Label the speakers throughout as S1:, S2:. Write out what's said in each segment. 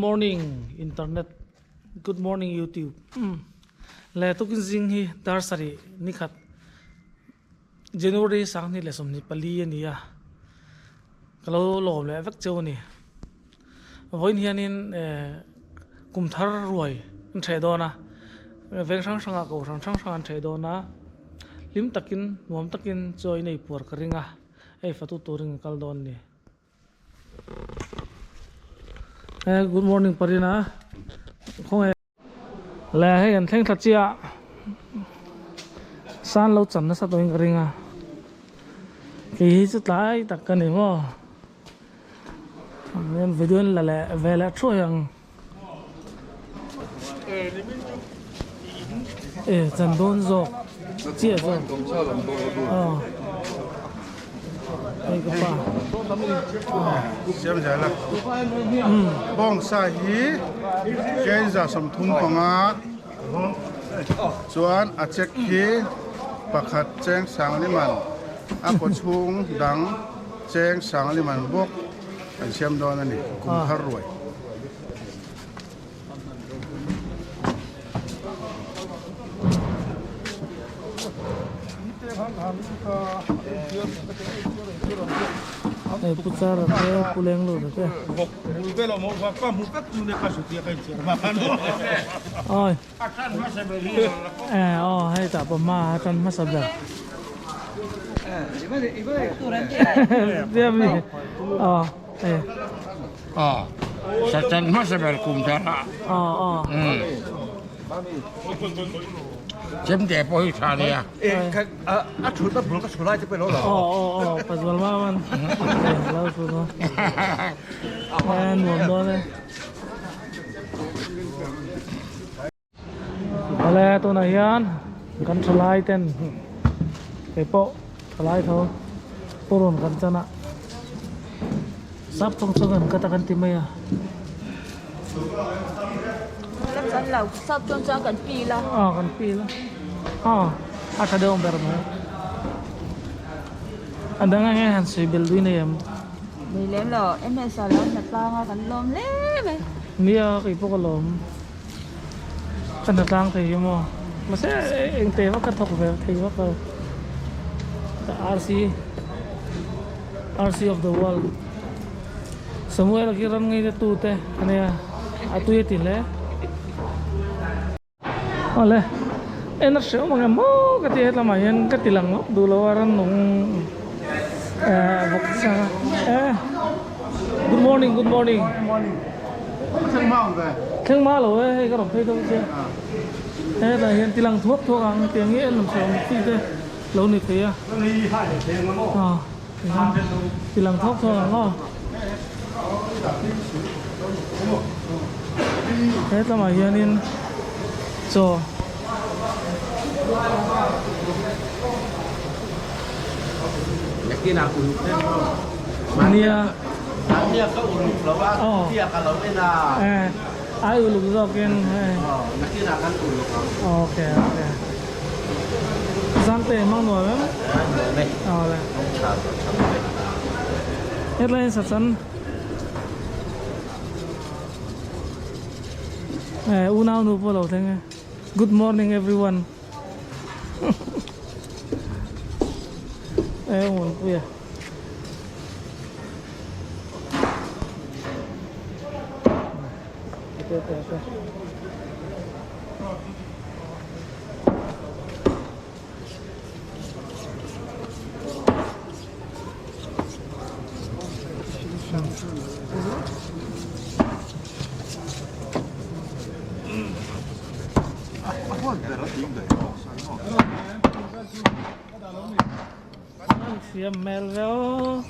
S1: morning internet good morning youtube le tukin zing hi dar sarih nikhat January sanghnih leh 24 a ni a ka lo lawm leh vek cheu a ni vawiin hianin eh kum thar ruai an ṭheh dawn a veng hrang hrangah kohhran hrang hrang an ṭheh dawn a hlim takin nuam takin chaw in ei puar ka ring a hei fatu turin ka kal dawn a ni. Eh good morning parina khawnge le hei an thleng thla chiah san lo chan nasa tawhin ka ring a kei hi chu tlai tak ka ni maw video in la leh ve leh thuai ang e chan dawn zawk chiah zawk aw hei ka pa
S2: siam zel a bawng sa hi kenza 35 chuan a check hi pakhat cheng sangliman a kaw chhung dang cheng sangliman bawk Kan siam dawn a ni, kum thar ruai.
S1: Hei pu char a te pu leng lut a te. Oi. Eh aw hei tah pawh hma a tan hmasa ber. Tia mi aw eh.
S3: Aw sa tan hmasa ber kum thar a.
S1: Aw aw.
S3: Chemte pawh hi tha nia.
S4: A thut a bul ka thu lai te pawh i lo la.
S1: Aw aw aw pazual ma man. Lo thu no. Eh nuam dawn e. Awle tunah hian kan thalai ten kei pawh thalai tho purun kan chan a sap tawng chuan kan cut a kan ti mai a.
S5: Ka chan lo sap tawng chuan kan pil a.
S1: Aw kan pil a aw a tha deuh ang ber mai a dang enge han sawi belh dui nei em.
S5: Nei lem lo, MS a lo hna tlang a kan lawm hle mai.
S1: Nia kei pawh ka lawm. Ka hna tlang thei hi maw. Mahse eng te vak ka thawk ve thei vak lo. The RC RC of the world. Samuel a khi ram ngei na tu te ania a tui a ti hle. Awle en a hreh awm ang em maw ka ti a hetlama hian ka ti lang lawk duh lo a rannung eh vawk chang a eh good morning good morning
S2: Thleng hma awm ve
S1: thleng hma lo e hei ka rawn phei deuh chiah hetah hian ti lang thuak thuak ang tiang hi en lam hreh awm chi te lo ni thei a aw ti lang thuak thuak ang aw he tlamah hianin chaw nia aw ai uluk zawkin hei okay okay. Zangte mang nuam em? Awle. Hetlai hian sachan eh unau nu pawh lo thleng e. Good morning everyone. Eh Muanpuia. Te te te. Siam mel ve aw.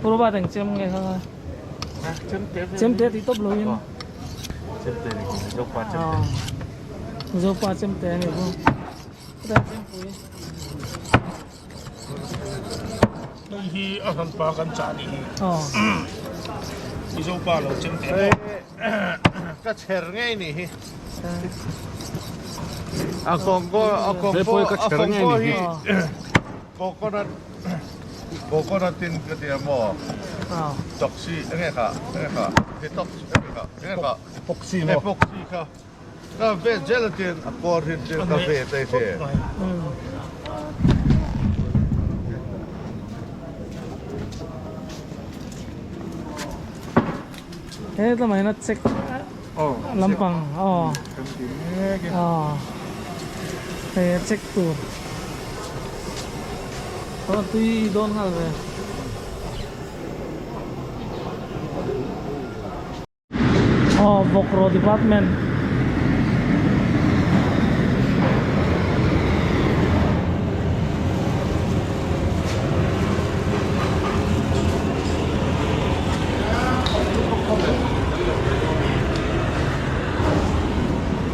S1: Purba teng chem nge kha. Chem te ti top lo in.
S4: Chem te ni zopa chem te.
S1: Zopa chem te ni bo. Ta chem pui.
S6: Nang hi a han pa kan cha ni hi.
S1: Oh.
S6: I zopa lo chem te mo.
S4: Ka cher ngei ni hi. A kong ko a kong ko a kong ko hi coconut coconut in ka tia maw.
S2: Taxi enge kha enge kha detox enge kha enge kha
S6: Epoxy maw?
S2: Epoxy kha ka ve gelatin a kawr hin chu ka ve te che.
S1: He tlama hian a check lampang aw aw hei a check tur aw tui dawn nghal ve. Aw Vawkro department.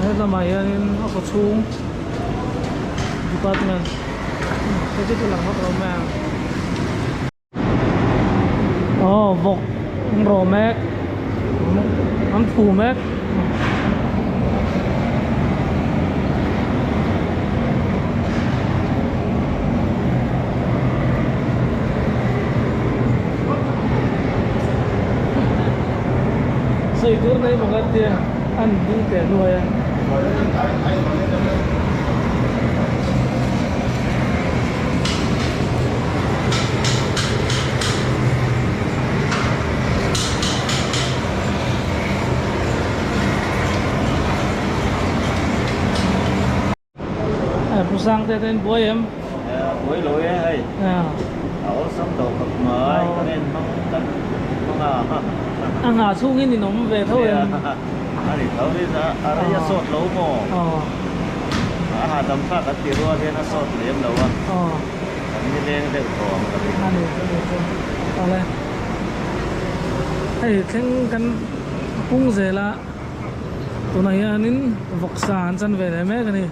S1: He lamah hianin a kaw chhung department hei chu chu lang vak lo mai ang. Aw vawk an rawh mek an phu mek. Sawi tur nei bawk a tia an ding teh nuai a. Pu Sangte te in buai em?
S4: Buai lo e hei. A awlsam tawh khawp mai kan en hmang kan hmang a.
S1: A nghah chhungin in awm ve tho em?
S4: A ni tho in a rei a sawt lo maw? A hahdam thlak kan tih rual hian a sawt lem lo a. Kan ni leng deuh tawh ang ka ring.
S1: A ni a ni chu. Awle. Hei thleng kan pung zel a tunah hianin vawksa an chan ve leh mek a ni.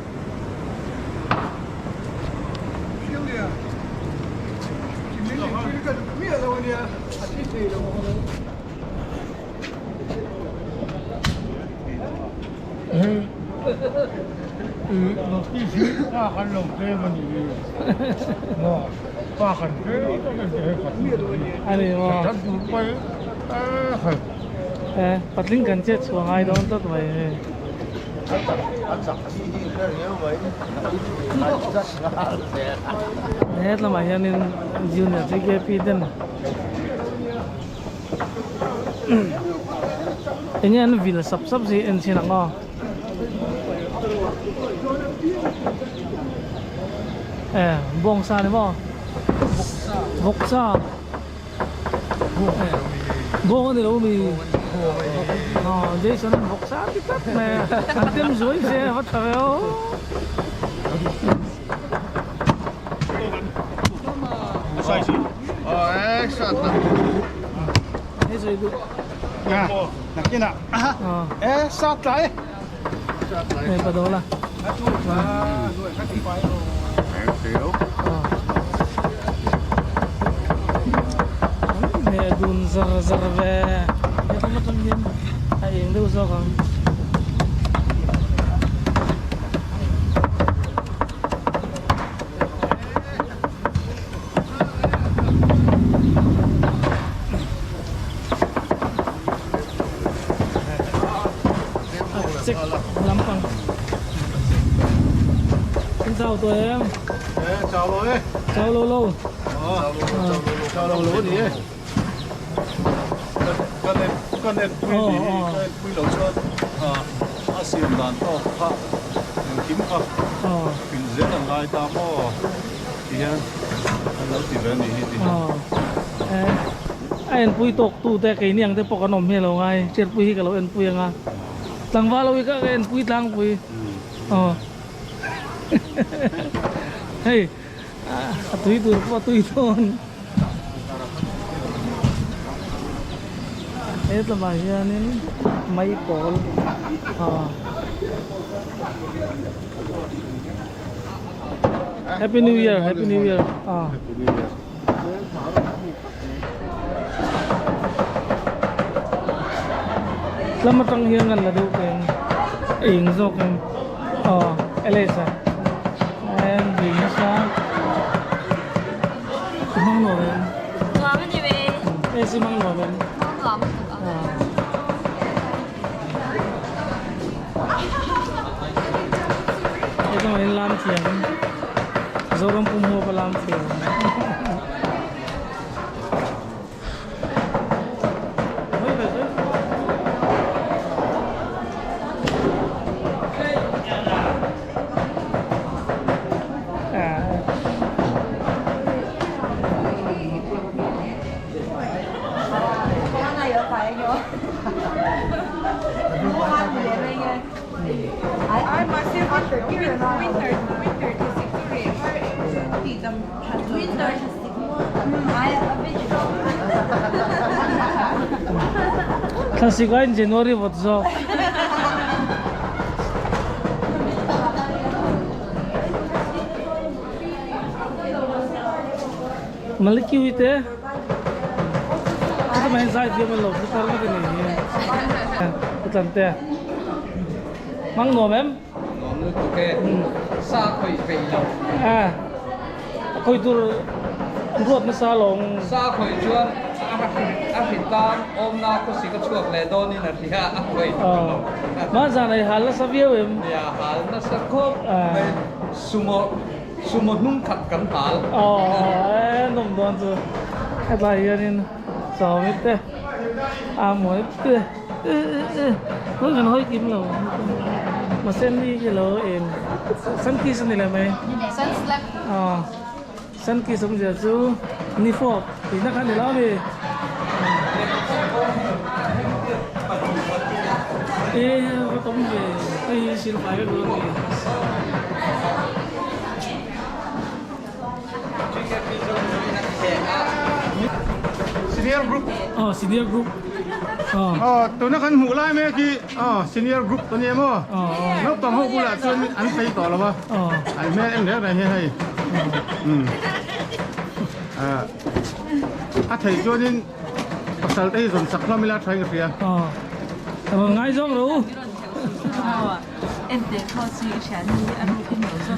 S1: Patling kan chet chhuah ngai dawn tlat mai hei. Hetlamah hianin Junior TKP ten Enge an vil sap sap si en chhin ang aw. E bawngsa ni maw? Vawksa. Bawng a ni lo mi. Aw Jason an vawksa ti tlat mai a. An tem zuai se a va tha ve aw. Dun zar zar ve hetlai atang hian a eng deuh zawk ang. Check lampang Xin chào tụi em.
S2: Chào rồi.
S1: Chào lâu lâu.
S2: Chào lâu lâu đi. Kan en pui ni hi ka en pui lo chuan a siam dan tawk kha engkim kha pin zel an ngai ta maw ti hian an lo ti ve a nih hi ti hian.
S1: A en pui tawk tu te keini ang te pawh kan awm hi a lo ngai Cherpui hi ka lo en pui ang a tlangval ho hi ka en pui tlangpui aw hei a tui tur pawh a tui dawn. He tlawmah hianin mai pawl ah Happy New Year Happy New Year ah Lam atang hian kan la deuh teng eng zawk em aw Alice a en ding nasa. Hmang nuam em?
S5: Nuam a ni ve.
S1: AC mang nuam em?
S7: Mang nuam lutuk ang.
S1: Hei chuan in lam thiam Zoram pum huap a lam thiam. Thlasik aiin January vawt zawk. Malikiwi te chuta mai zai thiam an lo thu tar vek a ni hi. Ka tlan te. Mang nuam em?
S8: Nuam lutuk e. Sa khawih peih lo.
S1: A khawih tur an ruat nasa alawm.
S8: Sa khawih chuan a hri tan awmna khawsik a chhuak leh dawnin a hria a khawih tur lo.
S1: Mah zan ei hal nasa viau em?
S8: Nia hal nasa khawp mai. Sumo sumo hnung khat kan hal.
S1: Aw e nawm dawn chu hetlai hianin chawmit te a mawi te. Hmun kan hawi kim lo mahse ni hi lo eng sun kiss a ni leh mai
S7: Sun slap
S1: aw sun kiss awmzia chu ni fawk tihna kha a ni lo a ni e va tam ve hei hi silfai vek dawn a ni.
S9: Senior group.
S1: Aw senior group. Aw.
S9: Aw tuna kan hmuh lai mek hi aw senior group ta nia maw.
S1: Aw.
S9: Naupang ho bulah chuan an phei tawh lo va.
S1: Aw.
S9: An hmel em reng reng hi hei. Umm. A thei chuanin pasal te hi zawn chak hlawm ila tha in ka hria.
S1: Aw. Rawn ngaizawng rawh u.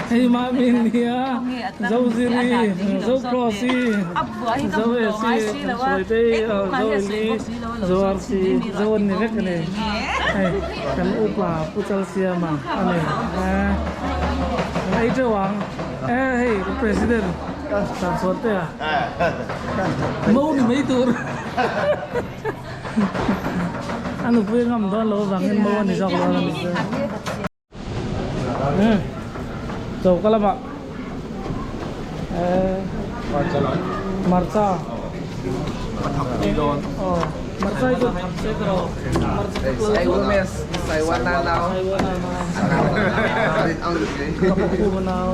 S1: Hei mah min nia Zo Ziri, Zo Cross-i, Zo Esi, Suaitei, Zo Eli, Zo Arsi, Zo an ni vek a ni. Hei kan upa Pu Chalsiama a ni. Kan ei teuh ang. E hei President Tansuantea mo ni mai tur. A nupui a ngam dawn lo avangin mo a ni zawk lo a ni chu. Choka lamah hmarcha aw hmarcha hi chuan thak se ka rawh hmarcha thak lo chuan saiwana nau ka pakhuma nau.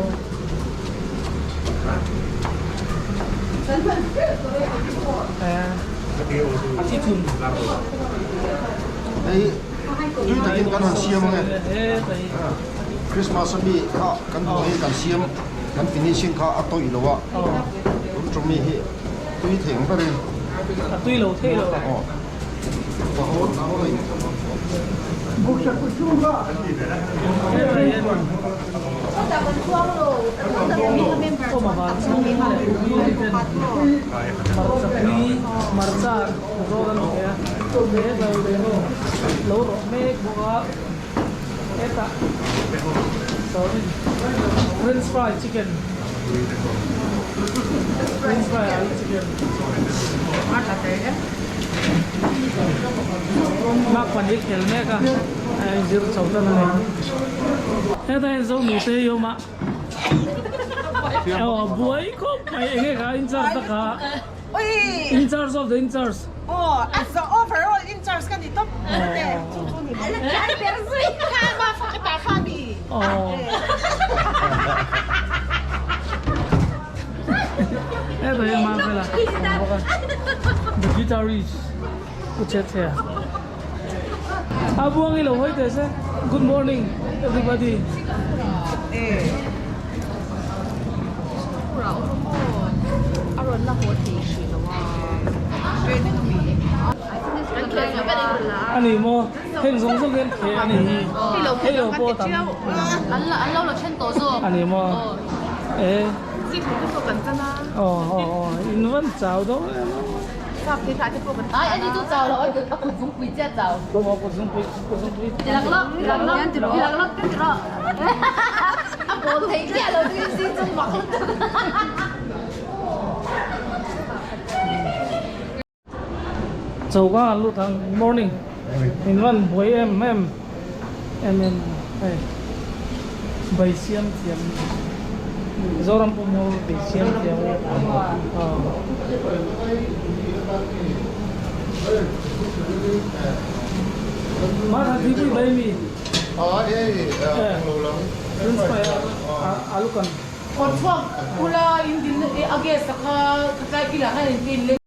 S10: Hei tui takin kan han siam ang e. Christmas ami kha kan hmuh hi kan siam kan finishing kha a tawih lo a. Tun ṭawmi hi tui thei ang berin.
S1: A tui lo thei lo.
S10: Aw.
S1: French fry chicken French fry alu chicken Mark pahnih khel mek a a inzir chho tan a ni hetah hian zo nute hi a awm a aw buai khawp mai eng nge kha in charge ta kha in charge of the in charge
S11: aw a zawh overall in charge ka ni tawp te chu chu ni mai kha ma fa ka ta kha ni
S1: aw Hetah hian Marvel a awm bawk a the guitarist Pu Chetchea a buang i lo hawi teh se good morning everybody. A ni maw heng zawng zawng hian kheh a ni hi hei lo pawh a tam a ni maw e. Aw aw aw in van chau dawn em a.
S7: Ai ani chu chau lo a kut zungpui chiah chau.
S1: Aw kut zungpui kut zungpui.
S7: Ti lang lawk ti lang lawk ti lang lawk ka ti rawh. A bawl thei chiah lo chu in si chung mak lutuk.
S1: Choka an lut ang morning in van buai em em em em hei bai siam thiam Mizoram pawh maw bai siam thiam aw. Mah thla pui bai mi alu kan.
S12: Kawr chhuak ula in din a gas a kha tlai kilah khan in tin leng.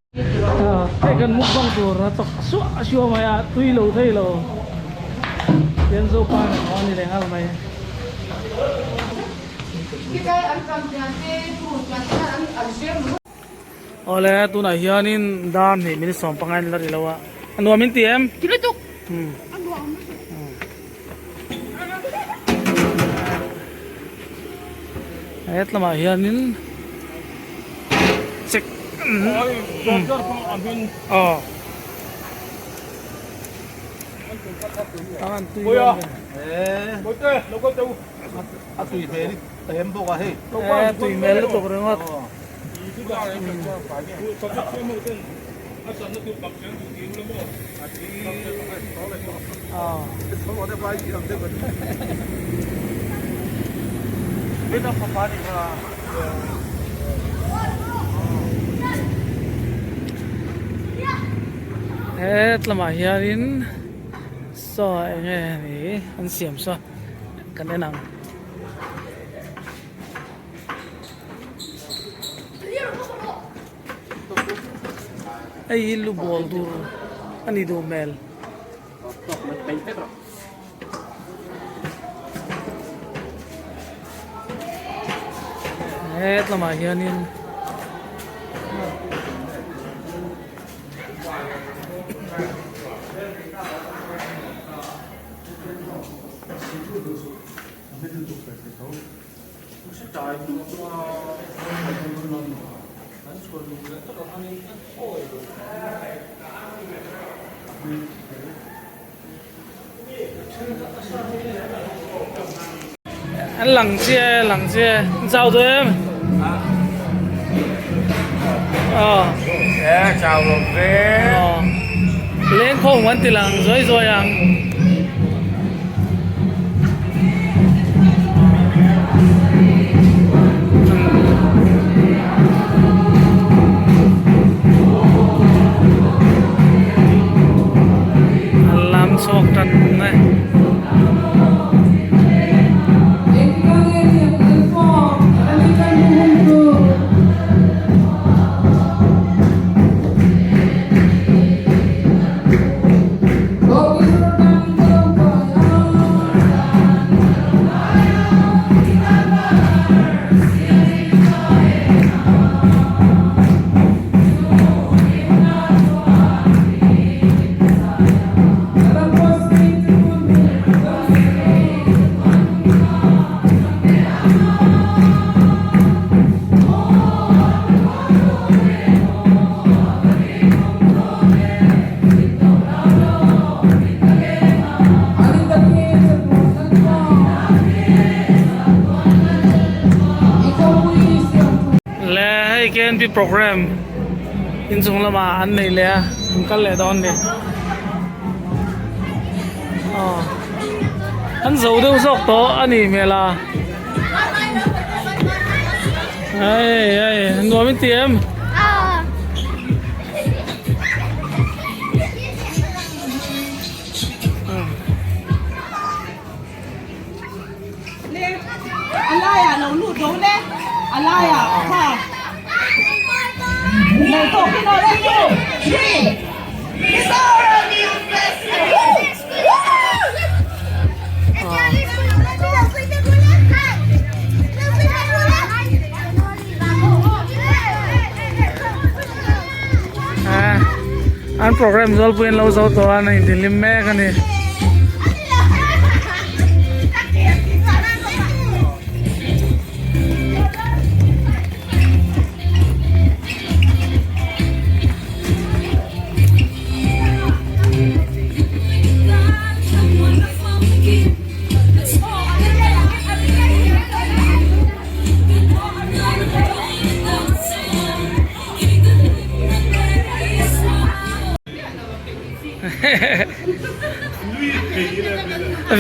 S1: Hei kan mukbang tur a chawk suah a suah mai a tui lo thei lo tian zopa nen pawh a ni leh nghal mai. Awle tunah hianin dar hnih minute 15 in la ri lo a a nuam in ti em?
S12: Ti lutuk.
S1: He tlamah hianin check aw tui hmel lutuk ringawt. He tlamah hianin saw eng nge ni an siam saw kan en ang. Hei hi lu bawl tur a ni duh hmel. Het lamah hianin An lang che lang che chau tu em ờ
S3: chào rồi về
S1: lên không vẫn thì lằng rồi rồi ang An lam chhuak tan mai. Le hei KNP program inchung lamah an nei leh a an kal leh dawn a ni aw an zo deuh zawk tawh a nih hmel a hei hei nuam in ti em? An program zawlpui an lo zo tawh a an intihlim mek a ni.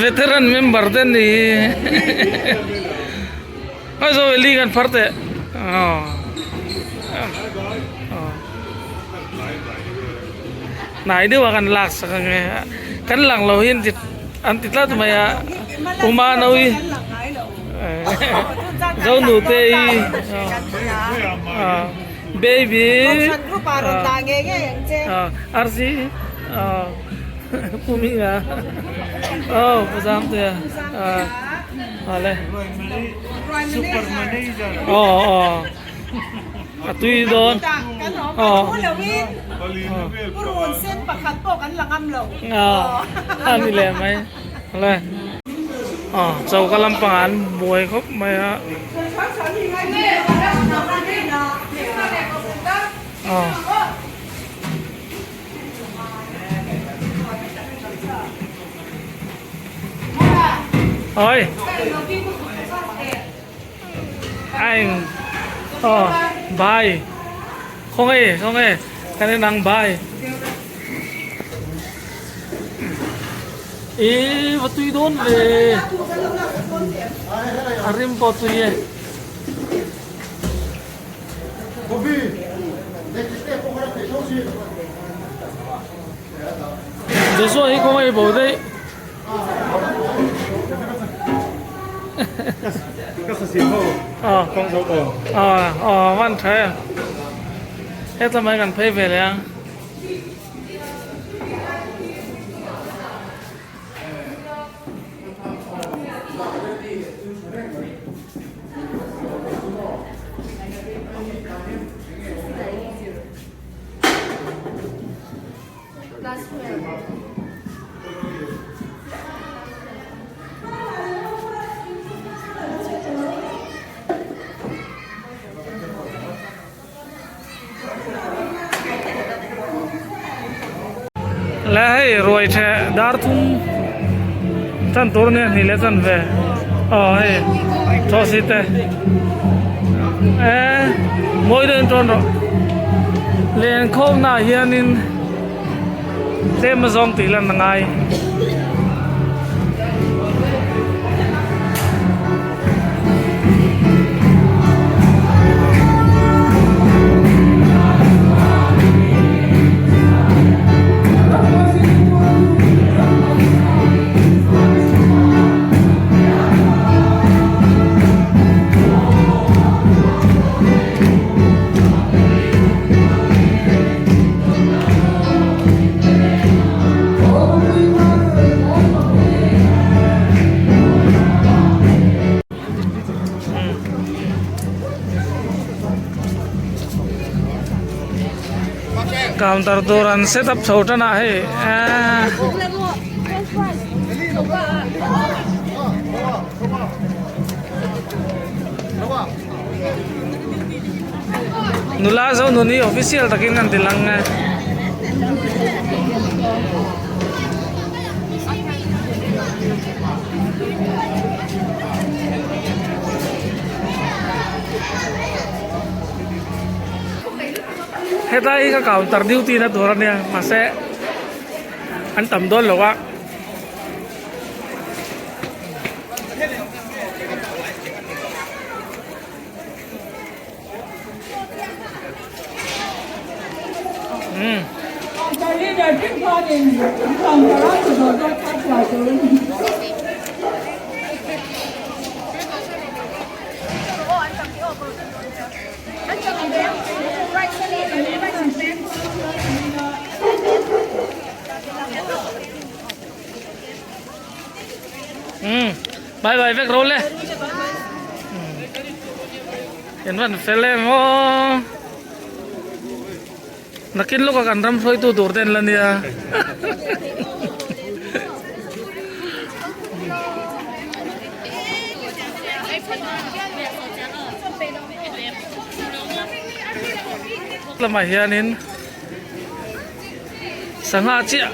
S1: Veteran member te ni hi zo li kan phar teh hnai deuh a kan lak sak ange kan lang lo hi an ti tlat mai a uma no-i zo nu te i baby arsi pu mi a oh pu zam te a ale
S6: super manager
S1: oh oh a tui dawn oh
S11: purun sen pakhat pawh kan la ngam lo
S1: a ni leh mai ale oh choka lampangah an buai khawp mai a oh. Ôi Anh Ờ Bye Không hề không hề Cái này nắng bye Ý và tùy đôn về A rim po tùy e Joshua hi kawng a ei bo daih. Aw aw van tha e. Heta mai kan phei ve leh ang. Le hei ruai theh dar thum chan tur nia hnih leh chan ve aw hei thawhsi te eh mawi deuhin tawn rawh lenkhawm naah hianin tlem a zawng tih lan a ngai. Counter tur an set up chho tan a hei eee. Nula zo nuni official takin an ti lang e. Hetlai hi ka counter duty na tur ania mahse an tam dawn lo a. Bye bye vek ro le. In van fel em aw. Nakin lawk a kan ram hruaitu tur te an la nia. Lamah hianin sangha chiah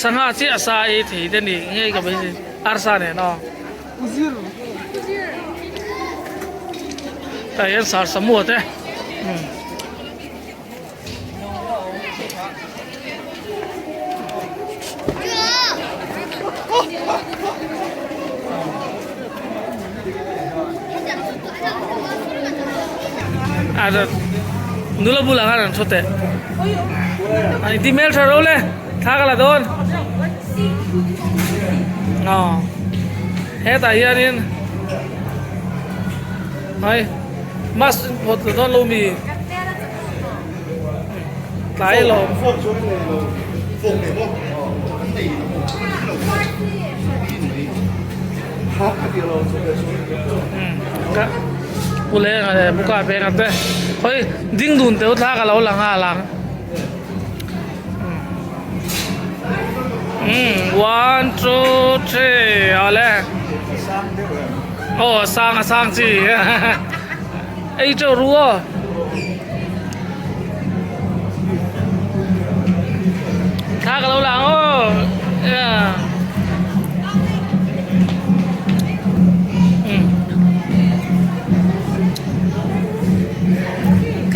S1: sangha chiah sa ei thei te ni ngei ka beisei arsa nen aw. Tah hian sar samua te umm. A nula bulah khan an thu teh. A inti hmel tha ro le thla ka la dawn. Aw hetah hianin hai mask phawt la dawn lo mi tlai lo. Pu Lenga leh Pu Kapenga te khawi ding dun teuh thla ka lo la nghal ang umm one two three awle aw sang a sang chi ei teuh ru aw. Thla ka lo la ang aw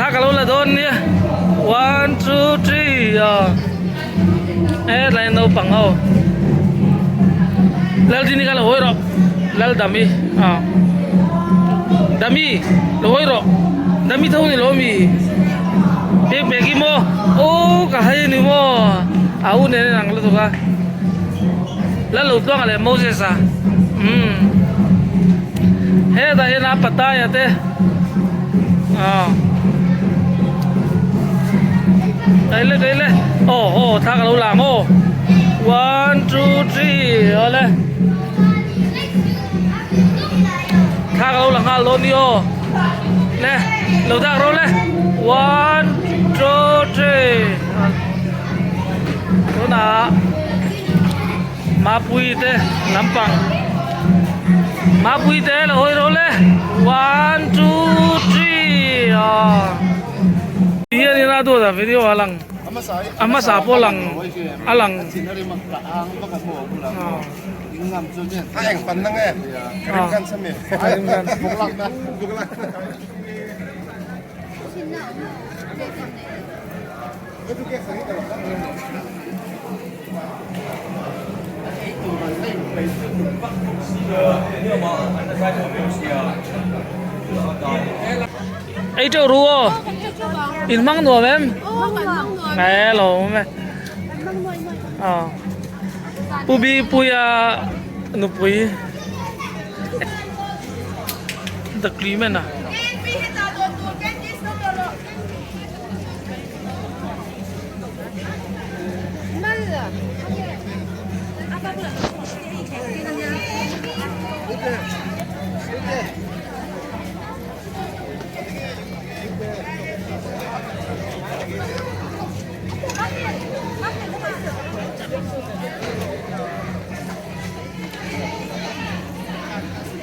S1: Thla ka lo la dawn nia one two three aw hetlai naupang ho Laldini kha lo hawi rawh Laldami aw Dami lo hawi rawh Dami tho ni lo mi pek pek i maw aw ka hai ni maw a u nen a inang lutuk a Lallo tluanga leh Moses a umm hetah hian a Pattaya te aw kaile kaile aw aw thla ka lo la ang aw one two three awle. Thla ka lo la nghal dawn ni aw le lo dak rawh le one two three tunah mapui te lampang mapui te lo hawi rawh le one two three aw hianin a duat a video a lang a hmasa pawh a lang a lang. Ei teuh ru aw in hmang nuam em hello aw. Pu Bipuia nupui The Clement a.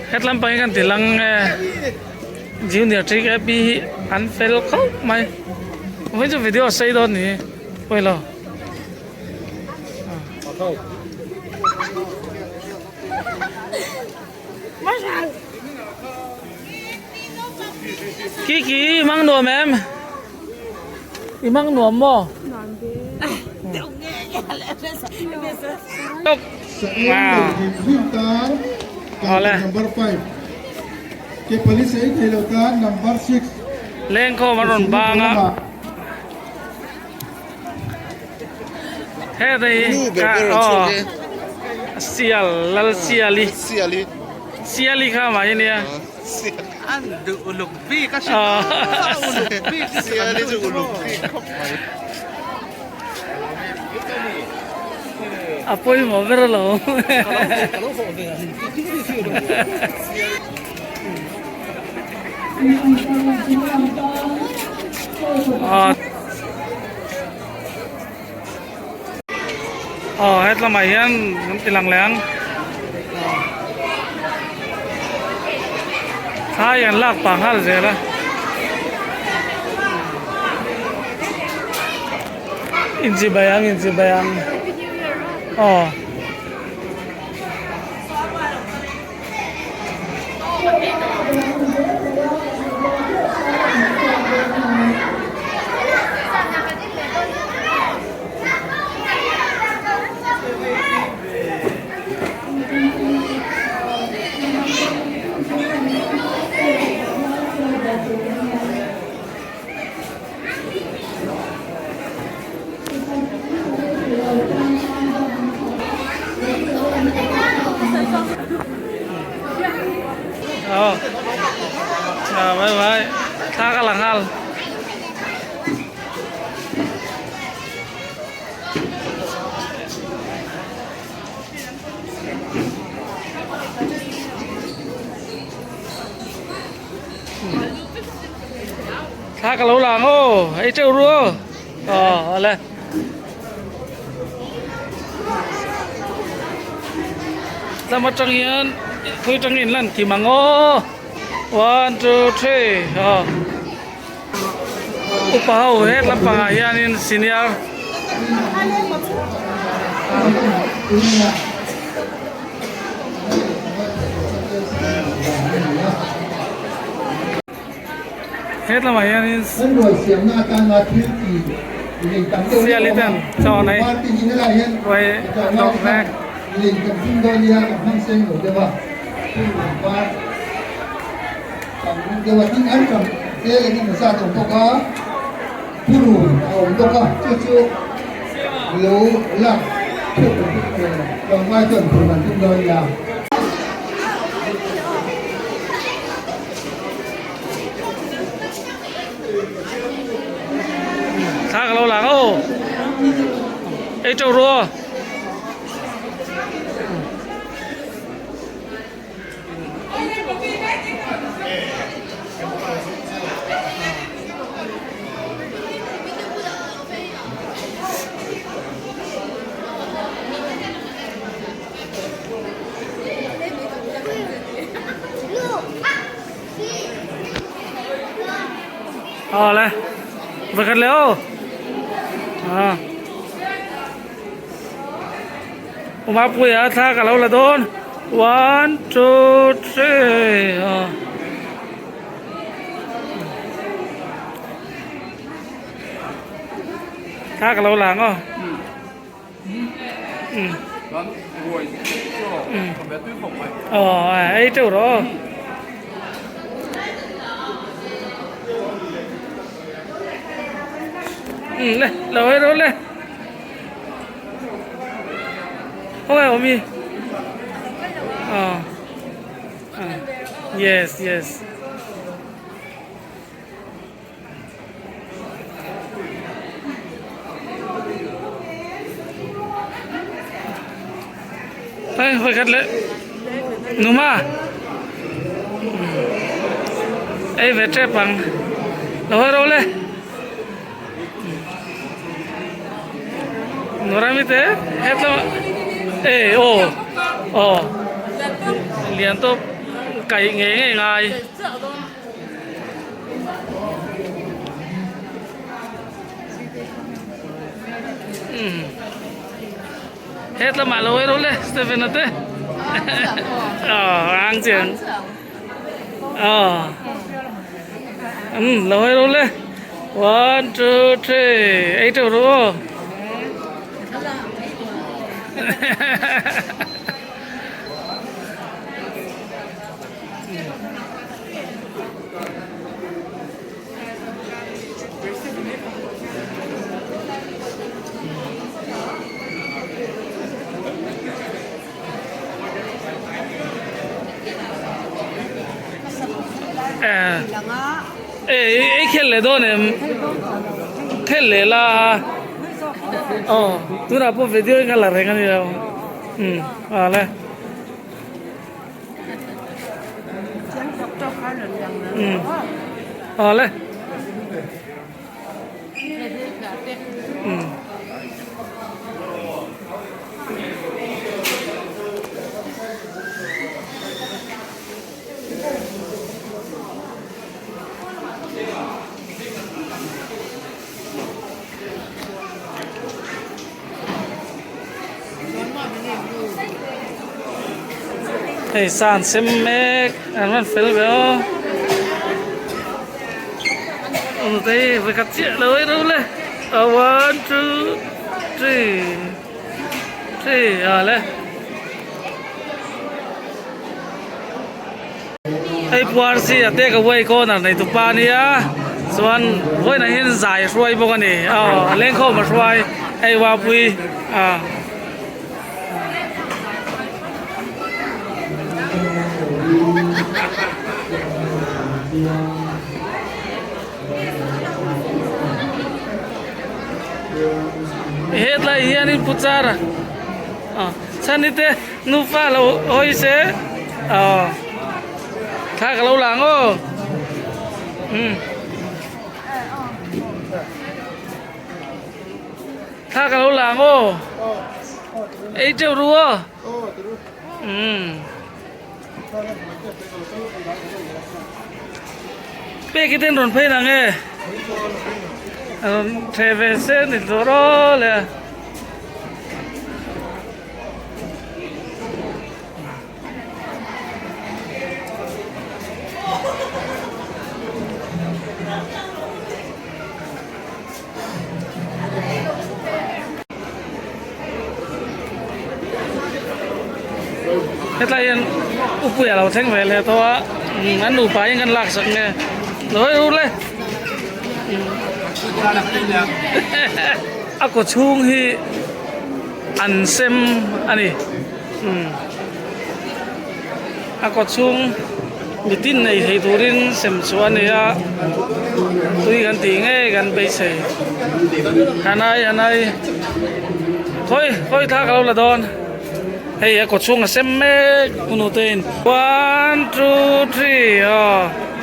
S1: Hetlam pang hi kan ti lang nge junior three K P hi an fel khawp mai vawiin chu video a sei dawn ni pawilo. Kiki mang nuam em? I mang nuam maw? Lengkhawm a rawn bang a. Heta hi ka aw sial lal siali siali kha mah hi nia
S8: an duh uluk bik a hria uluk bik
S10: siali chu uluk bik khawp mai
S1: a pawimawh ber alo Aw hetlamah hian kan ti lang leh ang thlai an lak pah nghal zel a inchibai ang inchibai ang aw. Bye bye. Thla ka la nghal. Thla ka lo lang aw, ei teuh ru aw. Aw awle. Tlama atang hian khawi atang in lan kim ang aw. One two three aw. Upa ho het lampangah hianin senior het lamah hianin siali ten chaw an ei ruai an dawk mek.
S10: Tel eng emaw zat a awm bawk a, purun a awm bawk a, chu chu lo lak theuh tlawmngai chuan purun an tum dawn a nia.
S1: Thla ka lo lang aw, ei teuh ru aw. Awle vekhat leh aw ah. Umapuia thla ka lo la dawn one two three aw thla ka lo la ang aw aw ei teuh rawh aw. Le lo ei rawh le. Khawnge awm i? Aw yes yes. Hei hawi khat leh numa ei ve tep ang lo hawi ro le. Norami te hetlam e aw aw lian tawp kaih ngei ngei ngai hetlamah lo ei rawh le Stephen a te aw ang chiang aw umm lo ei rawh le one two three ei teuh rawh aw Ei khel leh dawn em khel leh la aw tunah pawh video in ka la reng a ni lo um a le um a le um. Hei san sem mek an rawn fel ve aw Nutei vawikhat chiah lo ei ro le a one two three three a le. Hei puar si a take away corner nei tupa a nia chuan vawiinah hian zai a hruai bawk a ni aw a lengkhawm a hruai hei uapui a. Hetlai hianin Pu Chara aw Chhani te nufa lo hawi se aw thla ka lo lang aw umm thla ka lo lang aw ei teuh ru aw umm. Pek hi ten rawn phei nang e rawn theh ve se ni tur aw le a. Hetlai hian upui a lo thleng ve leh tawh a an nupa in kan lak sak nge lo hawi ur le a kaw chhung hi an sem a ni a kaw chhung mitin nei thei turin sem chu a ni a tui kan tih ngei kan beisei hanai hanai khawi khawi thla ka lo la dawn hei a kaw chhung a sem mek unu te in one two three aw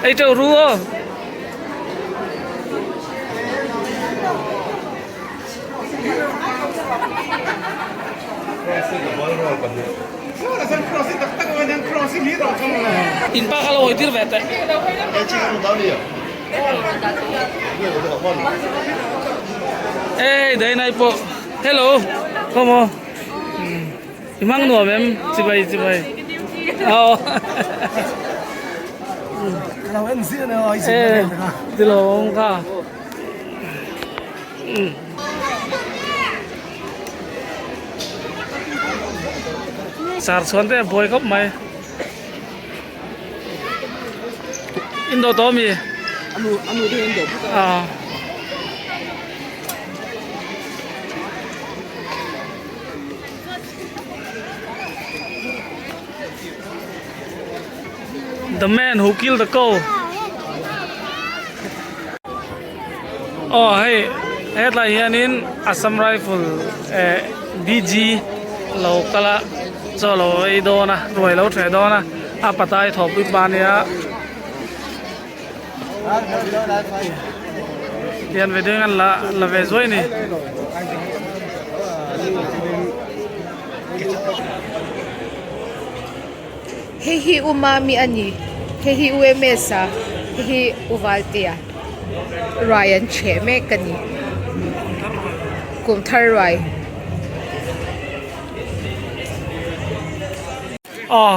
S1: ei teuh ru aw. In pa kha lo hawi tir ve teh. Ey dai nai pawh hello come on i hmang nuam em chibai chibai aw e tilo awm kha. Sar chhuan te a buai khawp mai in dawh tawh ami ah the man who killed the cow. Aw hei hetlai hianin Assam Rifle eh DG lo kal a chaw lo ei dawn a ruai lo ṭheh dawn a a patai thawhpui pa ania tian ve deng an la la ve zuai a ni.
S12: Hei hi U Mami a ni, hei hi U MS a, hei hi U Valtea ruai an chheh mek a ni, kum thar ruai.
S1: Aw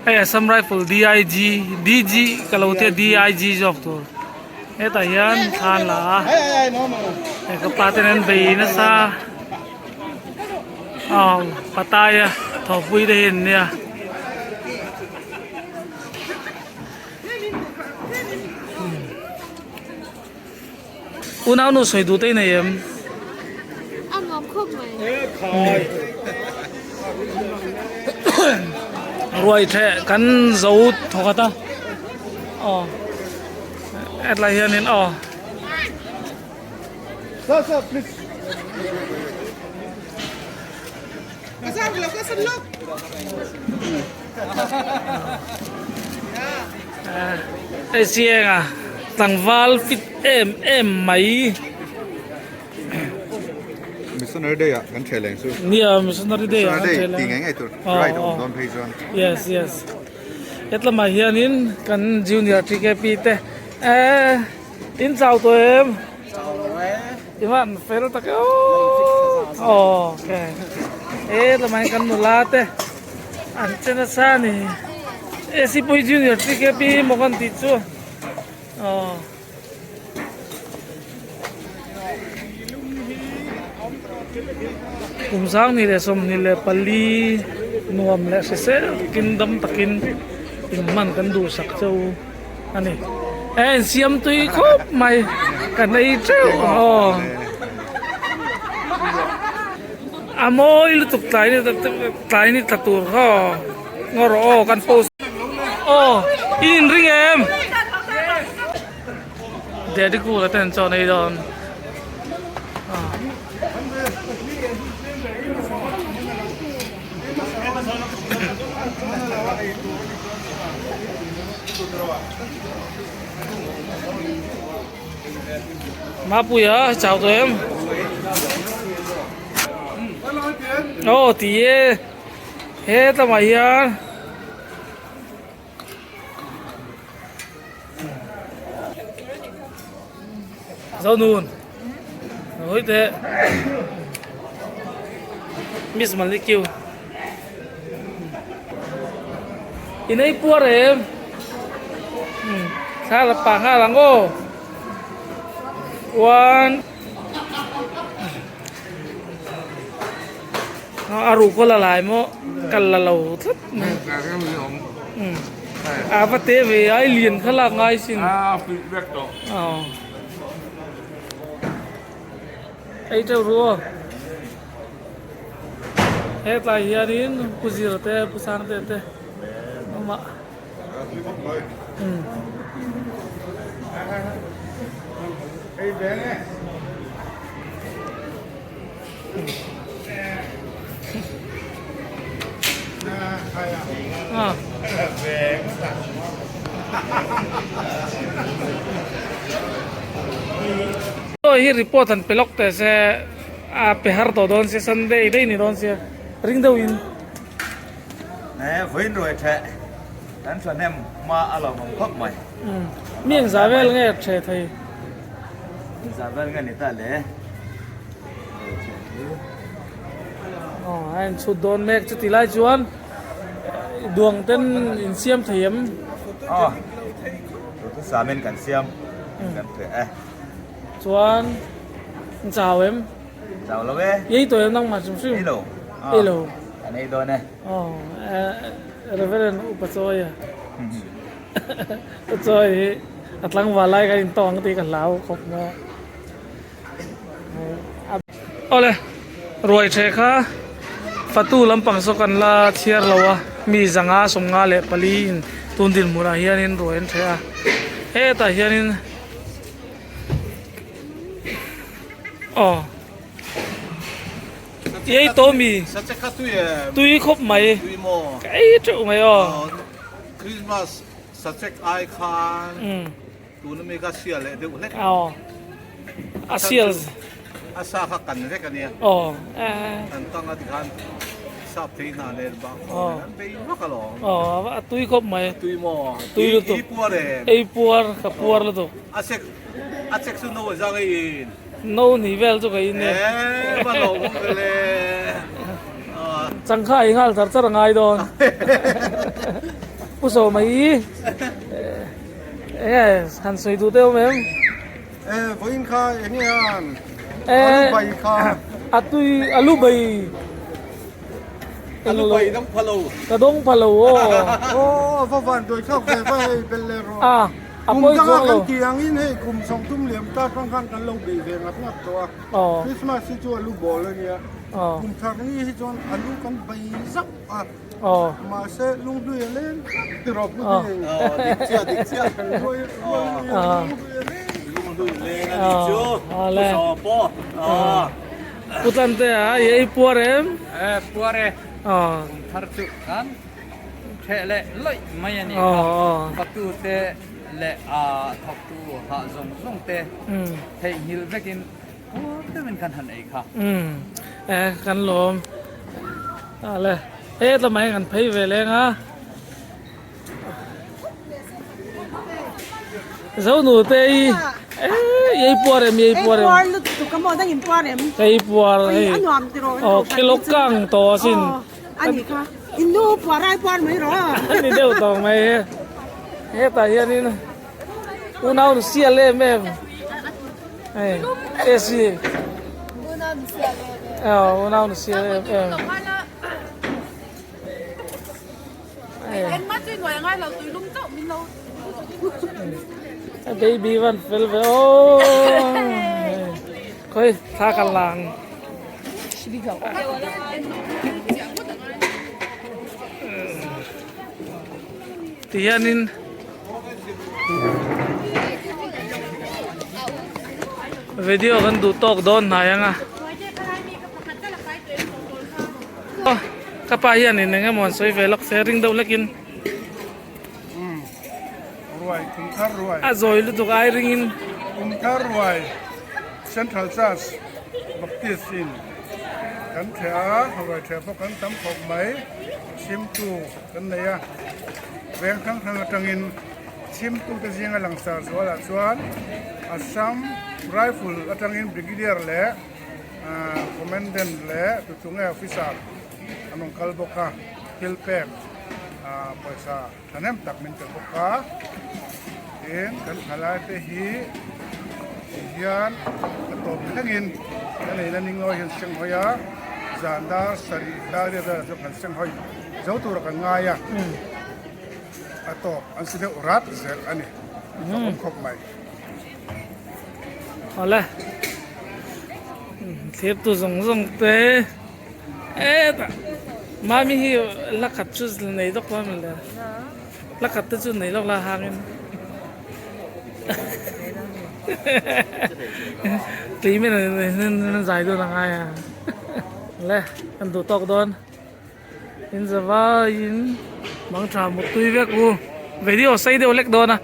S1: hei Assam Rifle DIG DG ka lo tia DIG zawk tur hetah hian thla an la a hei ka pa ten an bei nasa. Aw Pattaya thawhpui te hi an nia. Unau nu sawi duh te i nei em?
S7: A nuam khawp mai.
S1: Ruai theh kan zo thawk a ta. Aw hetlai hianin aw.
S10: Sir, sir, please.
S1: Hei chiang a tlangval fit em em mai.
S13: Missionary day ah kan ṭheh leng chu.
S1: Nia missionary day ah kan ṭheh leng.
S13: Ti ngei ngei tur right awm dawn phei chuan.
S1: Yes yes. Hetlamah hianin kan junior TKP te eh. In chau tawh em?
S14: Chau lo e.
S1: I van fel tak e aw. Aw ok. E lamah hian kan nula te an che nasa a ni. AC pawh hi Junior TKP maw kan tih chu. Aw. Kum 2024 nuam leh hrisel takin dam takin inhman kan duhsak cheu. A ni e insiam tui khawp mai kan ei teuh aw a mawi lutuk tlai ni tlai ni tla tur kha aw ngaw rawh aw kan post aw i inring em daddy cool a ten chaw nei dawn. Mapuia chau tawh em? Aw ti e hetlama hian Zonun hawi teh Miss Malikiu I nei puar em thla la pah nghal ang aw one a ruh kaw la lai maw kal la lo tlat mai a va te ve ai lian kha lak ngai sin aw ei teuh ru aw hetlai hianin pu zira te pu sangte te amah Hi report an pe lawk teh se a pe har tawh dawn sia Sunday daih ni dawn sia ring deuh in.
S4: He vawiin ruai theh kan thahnem hma a lo awm khawp mai.
S1: Mi engzah vel nge theh thei?
S4: Engzah vel nge ni ta le? Ruai theh hi.
S1: Aw a inchhut dawn mek chuti lai chuan duang ten insiam thei em?
S4: Aw duhthusam in kan siam kan theh e.
S1: Chuan in chau em?
S4: Chau lo e.
S1: Ei tawh em nangmah hrim hrim?
S4: Ei lo.
S1: Ei lo.
S4: Kan ei dawn e.
S1: Aw Reverend Upa Chawia. Upa Chawia hi a tlangval lai kan intawng ang tih ka hlau khawp mai a. Awle ruai the kha fatu lampang saw kan la chhiar lo a mi zanga 54 in tun dinhmunah hianin ruai an the a hetah hianin Aw Ei tawh mi tui khawp mai ka ei teuh mai aw
S2: Christmas sachek ai khan tuna mi kha sial leh deuh hlek
S1: aw a sial
S2: a sa kha kan vek ania
S1: aw
S2: kan tang a tikhan sap thei hna nen bak khaw an bei vak alawm
S1: aw a tui khawp mai
S2: tui maw
S1: tui lutuk
S2: ei puar em
S1: ei puar ka puar lutuk
S2: a sek a chek chu no a zang ei in
S1: no ni vel chu ka in e
S2: e va lo awm ve le
S1: changkha ei nghal char char a ngai dawn pu sawma hi enge han sawi duh deuh em
S9: e vawiin kha enge an alu bai kha
S1: a tui alu bai
S2: alu bai dawng pha lo
S1: ka dawng pha lo aw
S9: aw va van duai thlak ve va hei bel leh rawh
S1: a a pawi chuang lo
S9: kum danga kan tih angin hei kum sawmthum liam ta atang khan kan lo bei ve ngat ngat tawh a Christmas hi chu alu bawl a nia kum thar ni hi chuan alu kan bei zauh a mahse lunghlui a leng tlat ti rawh pu Ding
S2: dik chiah dik chiah
S9: lunghlui a leng
S2: lunghlui leng a nih chu pu sawm pawh
S1: Pu Tlante a i ei puar em?
S8: E puar e. Kum thar chu kan theh leh lawih mai a nih kha. Fatu te leh a thawktu hah zawng zawng te theihnghilh vekin puar deuhin kan han ei kha.
S1: E kan lawm. Ale hetla mai kan phei ve leng a. Zo nu te i ei puar em ei puar em.
S11: Ei puar lutuk a maw dang in puar em.
S1: Ei puar hei.
S11: A nuam ti rawh.
S1: Aw kilo kang tawh asin.
S11: A ni kha. In nu puar ai puar mai rawh.
S1: Ni deuh tawh mai he. Hetah hianin unau nu sial em em. Hei AC.
S7: Unau nu sial em em.
S1: Aw unau nu sial em em. Baby van fel ve aw khawi thla ka lang ti hianin video kan duh tawk dawn hnai ang a. Ka pa hianin eng emaw an sawi ve lawk se ring deuh lekin.
S9: Ruai kum thar ruai.
S1: A zawi lutuk ai ringin.
S9: Kum thar ruai Central Church Baptist in kan theh a, ruai theh pawh kan tam khawp mai. Chhimtu kan nei a, veng hrang hrang atangin chhimtute zinga langsar zualah chuan Assam Rifle atangin Brigadier leh Commandant leh tuchunge Officer an rawn kal bawk a, thil pek pawisa thahnem tak min pe bawk a, tin kan thalai te hi tihian a tawp thlengin kan eina ni ngawi hian seng hawi a, zan dar sarih dar riat velah chuan kan seng hawi zo tura kan ngai a, a tawp an si deuh rat zel a ni, a awm khawp mai.
S1: Awle thlir tu zawng zawng te hetah mami hi la khat chu nei dawk lo maw le la khat te chu nei lawk la hangin tui men an zai dawn a ngai a le an duh tawk dawn in zavaiin mang tha mutui vek u video sei deuh lek dawn a.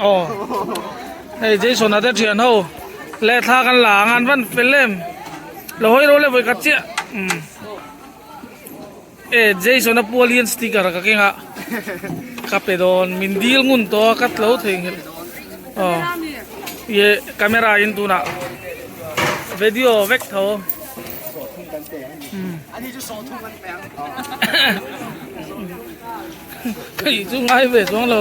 S1: Aw hei Jason a te thian ho leh thla kan la ang an van fel em lo hawi ro le vawi khat chiah umm e Jason a pual hian sticker ka keng a ka pe dawn min dil ngun tawh a ka tlo thei nghilh aw ye camera in tunah video vek tho. Kei chu ngai ve chuang lo.